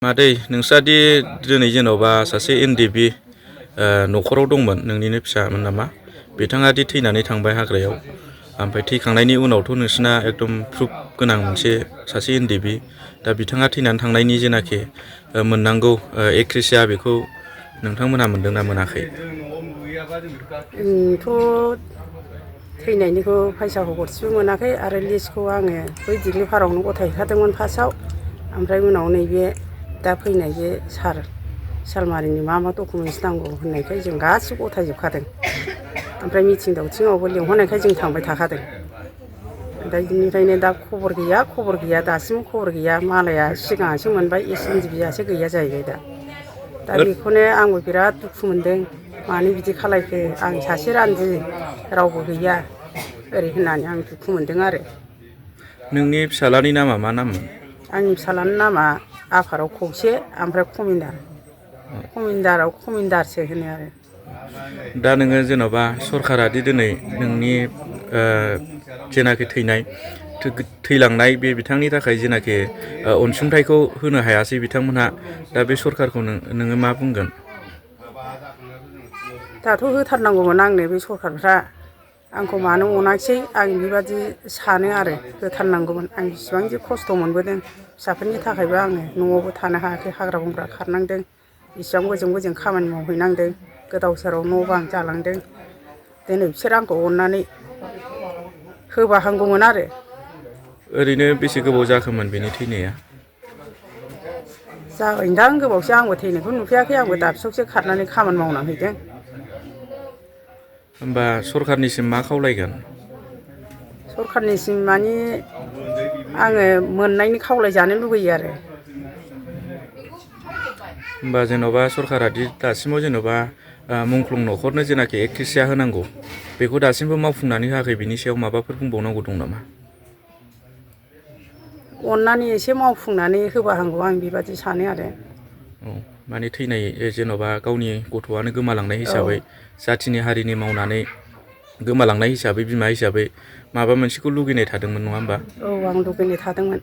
मादै नोंस्रादि दिनै जेन'बा सासे NDFB न'खराव दंमोन नोंनिनो फिसामोन नामा बिथाङा दि थैनानै थांबाय हाग्रायाव ओमफ्राय थैखांनायनि उनावथ' नोंसिना एकदम प्रुफ गोनां मोनसे सासे NDFB दा बिथाङा थैनानै थांनायनि जेनाखि मोननांगौ एक्ट्रेसिया बेखौ नोंथांमोनहा मोनदोंना मोनाखै? थैनायनिखौ फैसाखौ गरसेबो मोनाखै आरो लिस्टखौ आङो बै दिग्लि फारावनो गथायहैखादोंमोन फार्स्टआव ओमफ्राय उनाव नैबे दा फैनाय बे सालमारिनि मा डकुमेन्टस नांगौ होननायखाय जों गासिबो गथायजोबखादों ओमफ्राय मिथिं दावथिङावबो लिंहरनायखाय जों थांबाय थाखादों दा बिनिफ्रायनो दा खबर गैया दासिमबो खबर गैया मालाया सिगाङासो मोनबाय NDFBयासो गैया जाहैबाय दा बेखौनो आंबो बिराद दुखु मोनदों मानो बिदि खालायखो आं सासे रान्दि रावबो गैया ओरै होननानै आं दुखु मोनदों आरो। नोंनि फिसालानि नामा मा नाममोन? आंनि फिसालानि नामा आफाराव खौसे ओमफ्राय खमिन्दारसो होनो आरो। दा नोङो जेन'बा सरकारादि दिनै नोंनि जेनाखि थैलांनाय बे बिथांनि थाखाय जेनाखि अनसुंथाइखौ होनो हायासै बिथांमोनहा दा बे सरकारखौ नोङो मा बुंगोन? दाथ' होथारनांगौमोन आंनो बे सरकारफ्रा आंखौ मानो अनाखिसै आं बेबादि सानो आरो होथारनांगौमोन आं बिसिबांदि खस्थ' मोनबोदों फिसाफोरनि थाखायबो आङो न'आवबो थानो हायाखै हाग्रा बंग्रा खारनांदों बेसेबां बोजों खामानि मावहैनांदों गोदाव सोराव न' बां जालांदों दिनै बिसोर आंखौ अननानै होबा हामगौमोन आरो। ओरैनो बेसे गोबाव जाखोमोन बेनि थैनाया? जाबायदां गोबावसो आंबो थैनायखौ नुफैयाखै आंबो दाबसेयावसो खारनानै खामानि मावना हैदों। होमबा सरकारनिसिम मा खावलायगोन? सरकारनिसिम माने आङो मोननायनि खावलायजानो लुगैयो आरो। होमबा जेन'बा सरकारादि दासिमाव जेन'बा मुंख्लं न'खरनो जेनाखि एक्ट्रेसिया होनांगौ बेखौ दासिमबो मावफुंनानै होआखै बिनि सायाव माबाफोर बुंबावनांगौ दं नामा? अननानै एसे मावफुंनानै होबा हामगौ आं बेबादि सानो आरो। औ माने थैनाय जेन'बा गावनि गथ'आनो गोमालांनाय हिसाबै जाथिनि हारिनि मावनानै गोमालांनाय हिसाबै बिमा हिसाबै माबा मोनसेखौ लुगैनाय थादोंमोन नङा होमबा? औ आं लुगैनाय थादोंमोन।